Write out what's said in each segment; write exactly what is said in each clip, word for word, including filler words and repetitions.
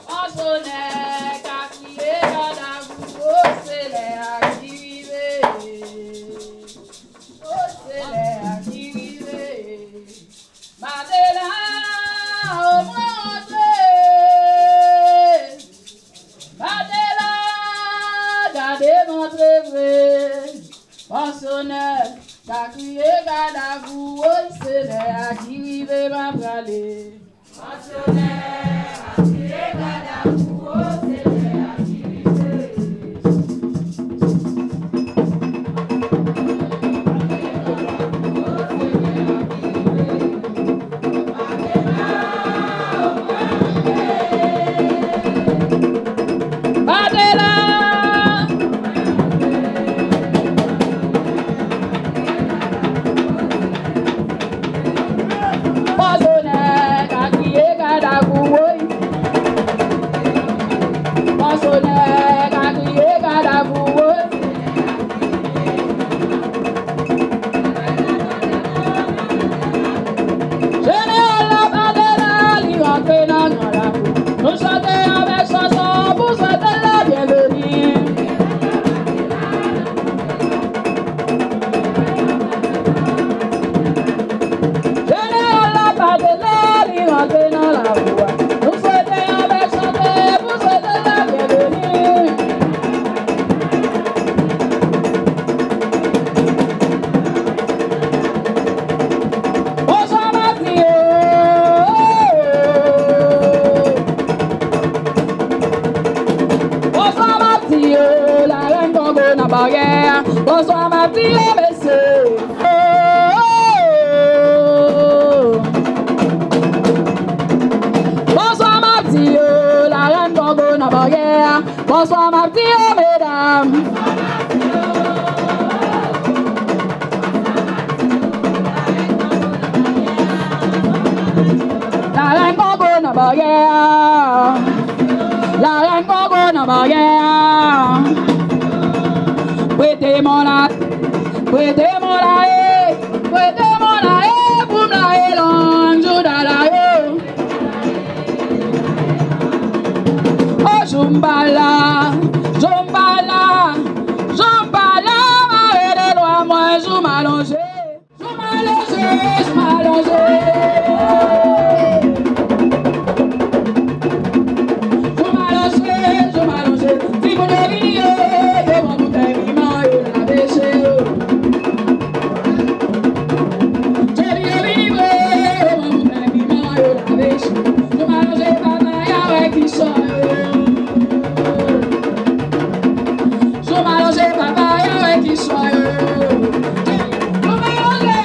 Pansyonè ka kriye kadavou, o, se lè a ki rive. O, se lè a ki rive. Madela, o, mwen rantre. Madela, gade m antre vre. Pansyonè ka kriye kadavou, woy, se lè a ki rive, m a prale. Pansyonè ka kriye kadavou, woy, se lè a ki rive. Madela! Pansyonè ka kriye kadavou, woy. Pansyonè ka kriye kadavou, woy. Jeneral la pa de la, li rantre nan gran lakou. Nou chante avèk chanson pou swete l byenveni. Jeneral la pa de la, li rantre nan lakou a. Nou swete avèk chante pou swete l byenveni. Bonswa, m ap di yo. Bonswa, m ap di yo. Larèn Kongo nan baryè. Bonswa, m ap di yo, mesye. Bonswa, m ap di yo. Larèn Kongo nan baryè. Bonswa, m ap di yo, medam. Larèn Kongo nan baryè a. Larèn Kongo nan baryè a. Prete mwen la, prete mwen la, e, prete mwen la, e, pou m la, e, long jouda la, yo. O, jou m pa la, jou m pa la, jou m pa la, mare de lwa mwen, jou m alonje. Jou m alonje, jou m alonje. Jou m alonje, jou m alonje. Timoun yo vini yo, yo pran boutèy piman, yo lave je yo. Jodi yo vini vre, yo pran boutèy piman, yo lave je yo. Jou m alonje, papa, y a wè ki sò yo. Jou m alonje, papa, y a wè ki sò yo. Jou m alonje.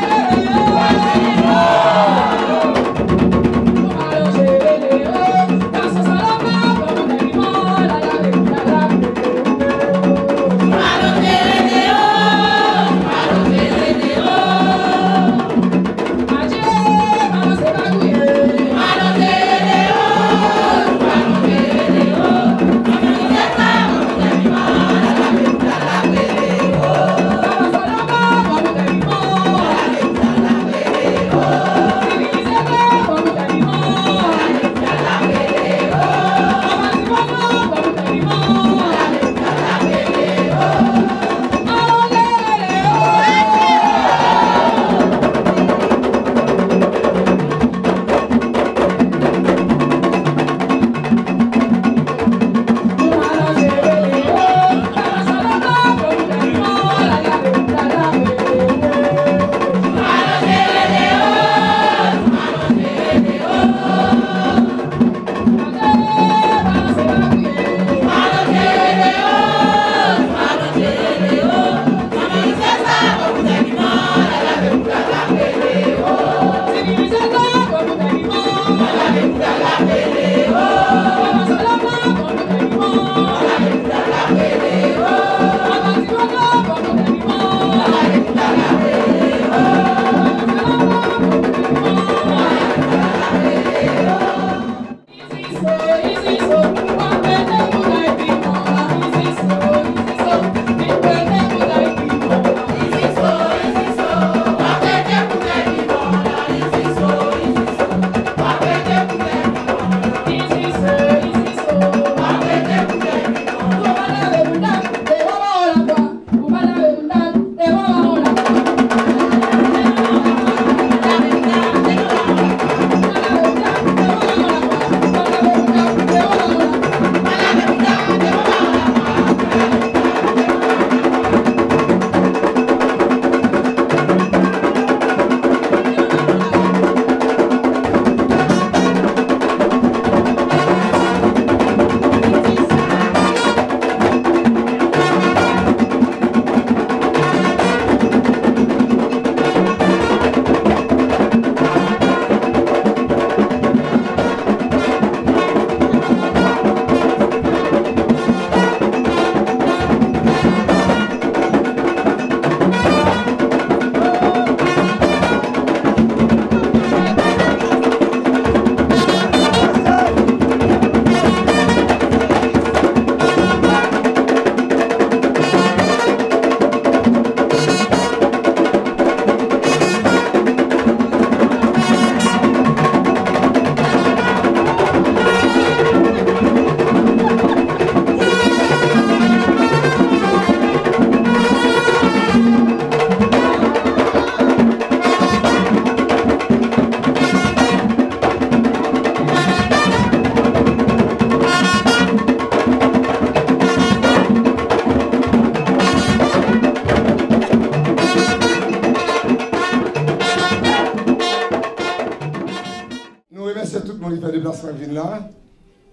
Li fè deplasman vin la.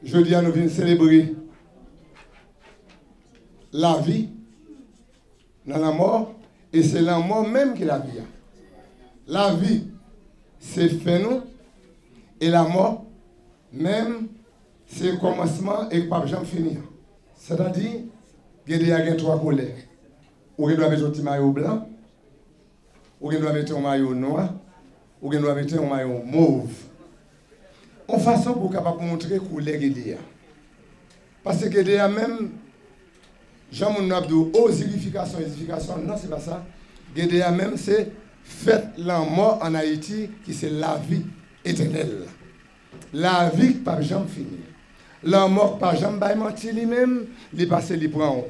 Jodi a, nou vin selebre lavi nan lanmò, e se lanmò menm ki lavi a. Lavi, se fen nou, e lanmò menm, se kòmansman e k p ap janm fini an. Sètadi, Gede a gen twa koulè. Ou gen dwa mete yon ti mayo blan, ou gen dwa mete yon mayo nwa, ou gen dwa mete yon mayo mov. Yon fason pou w kapab montre koulè Gede a. Paske Gede a menm, jan moun nan ap di w, ozirifikasyon, izifikasyon, non, se pa sa. Gede a menm, se fèt lanmò ann Ayiti, ki se lavi etènèl la. Lavi k p ap janm fini. Lanmò k pa janm bay manti li menm, li pase li pran w.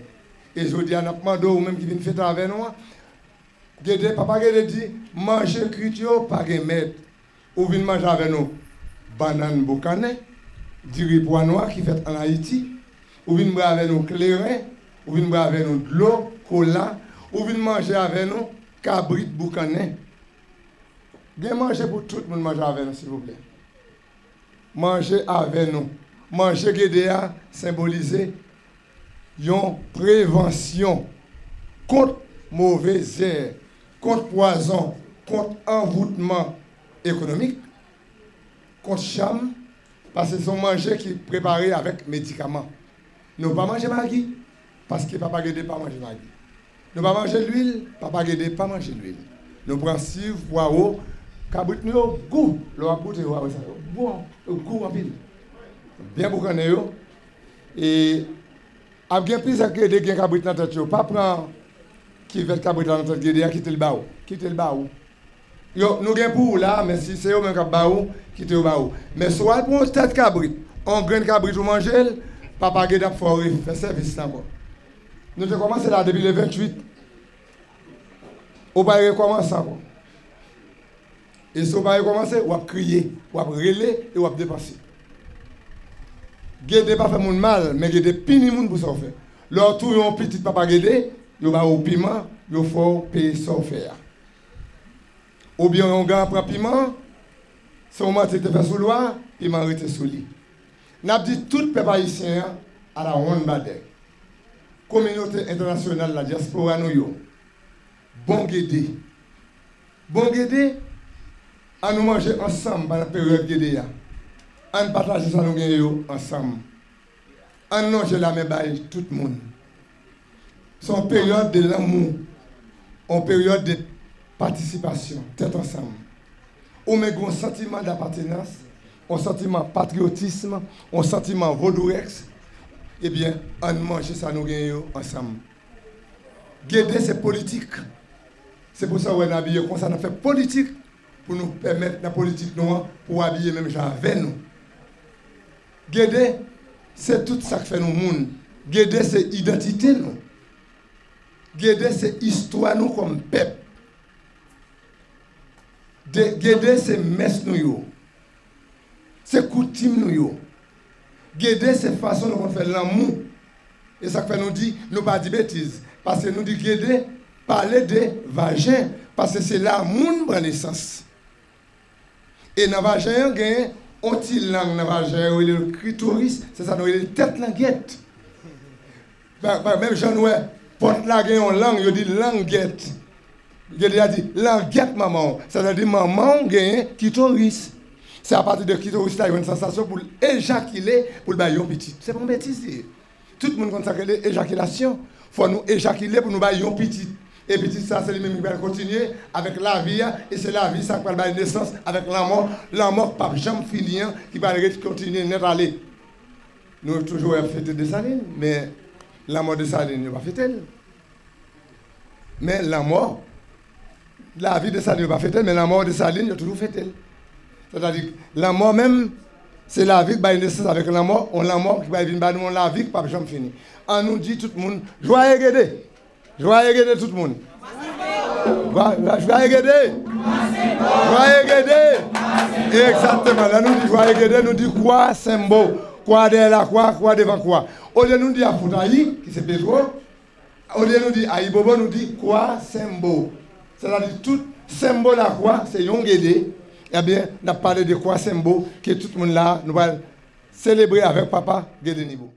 E jodi a, n ap mande w, ou menm ki vin fete avè nou an, Gede, Papa Gede di, manje kwit yo pa gen mèt. Ou vin manje avè nou bannann boukannen, diri pwa nwa ki fèt ann Ayiti. Ou vin bwè avè nou kleren, ou vin bwè avè nou dlo, kola. Ou vin manje avè nou kabrit boukannen. Gen manje pou tout moun manje avè nou, silvouplè. Manje avè nou. Manje Gede a senbolize yon prevansyon kont move zè, kont pwazon, kont anvoutman ekonomik, kont cham, paske se yon manje ki prepare avèk medikaman. Nou pa manje magi, paske Papa Gede pa manje magi. Nou pa manje lwil, Papa Gede pa manje lwil. Nou pran siv, pwawo, kabrit nou yo gou. Lè w ap goute yo, w ap wè sa yo bon, yo gou anpil. Byen boukannen yo. E ap gen plizyè Gede gen kabrit nan tèt yo. Pa pran kivèt kabrit la nan tèt Gede a, kite l ba w. Kite l ba w. Yo, nou gen pou ou la, men si se yo menm k ap ba ou, kite yo ba ou. Men si w al pran yon tèt kabrit, yon grenn kabrit ou manje l, Papa Gede ap fè w refè sèvis la ankò. Nou te kòmanse la depi le venntuit. Ou pral rekòmanse ankò. E si w pa rekòmanse, w ap kriye, w ap rele e w ap depanse. Gede pa fè moun mal, men Gede pini moun pou sa w fè. Lè w touye yon pitit Papa Gede, yo ba ou piman, yo fè w peye sa w fè a. Oubyen yon ougan pran piman, se yon manti li te fè sou lwa, piman rete sou li. N ap di tout pèp ayisyen an, ala wonn badè. Kominote entènasyonal la, dyaspora nou yo, bon Gede. Bon Gede, ann nou manje ansanm pandan peryòd Gede a. Ann pataje sa nou genyen yo ansanm. Ann lonje lamen bay tout moun. Se yon peryòd de lanmou, yon peryòd de patisipasyon, tèt ansanm. Ou menm gen yon santiman dapatenans, yon santiman patriyotism, yon santiman vodourèks, ebyen, ann manje sa nou genyen yo ansanm. Gede se politik. Se pou sa w wè n abiye konsa, n ap fè politik pou nou pèmèt nan politik nou an pou w abiye menm jan avè nou. Gede, se tout sa k fè nou moun. Gede se idantite nou. Gede se istwa nou kòm pèp. De, Gede se mès nou yo. Se koutim nou yo. Gede se fason nou konn fè lanmou. E sa k fè nou di, nou pa di betiz. Paske nou di Gede, pale de vajen. Paske se la moun pran nesans. E nan vajen an, gen yon ti lang nan vajen an, yo rele l klitoris, se sa nou rele tèt langèt. Pa, pa, menm jan nou wè, pòt la gen yon lang, yo di langèt. Gede a di, langèt manman w. Sètadi manman w genyen klitoris. Se apati de klitoris la, yo jwenn sansasyon pou l ejakile, pou l bay yon pitit. Se pa yon betiz li ye. Tout moun konn sa k rele ejakilasyon. Fò nou ejakile pou nou bay yon pitit. E pitit sa, se li menm ki pral kontinye avèk lavi a, e se lavi sa k pral bay nesans avèk lanmò, lanmò k p ap janm fini an, ki pral ret kontinye nèt ale. Nou toujou wè fete Desalin, men lanmò Desalin, yo pa fete l. Men lanmò, lavi Desalin, yo pa fete l, men lanmò Desalin, yo toujou fete l. Sètadi, lanmò menm, se lavi k bay nesans avèk lanmò, yon lanmò ki pral vin ba nou yon lavi k p ap janm fini. Ann nou di tout moun, jwaye Gede! Jwaye Gede tout moun! Jwa-, jwa-, jwaye Gede! Jwaye Gede! Egzakteman, lè nou di jwaye Gede, nou di kwa senbo, kwa dèyè lakwa, kwa devan kwa. Olye nou di afoutayi, ki se Petwo, olye nou di ayibobo, nou di kwa senbo. Sètadi tout senbo lakwa, se yon Gede. Ebyen, n ap pale de Kwasenbo, ke tout moun la, nou pral selebre avèk papa Guy Denis Bou.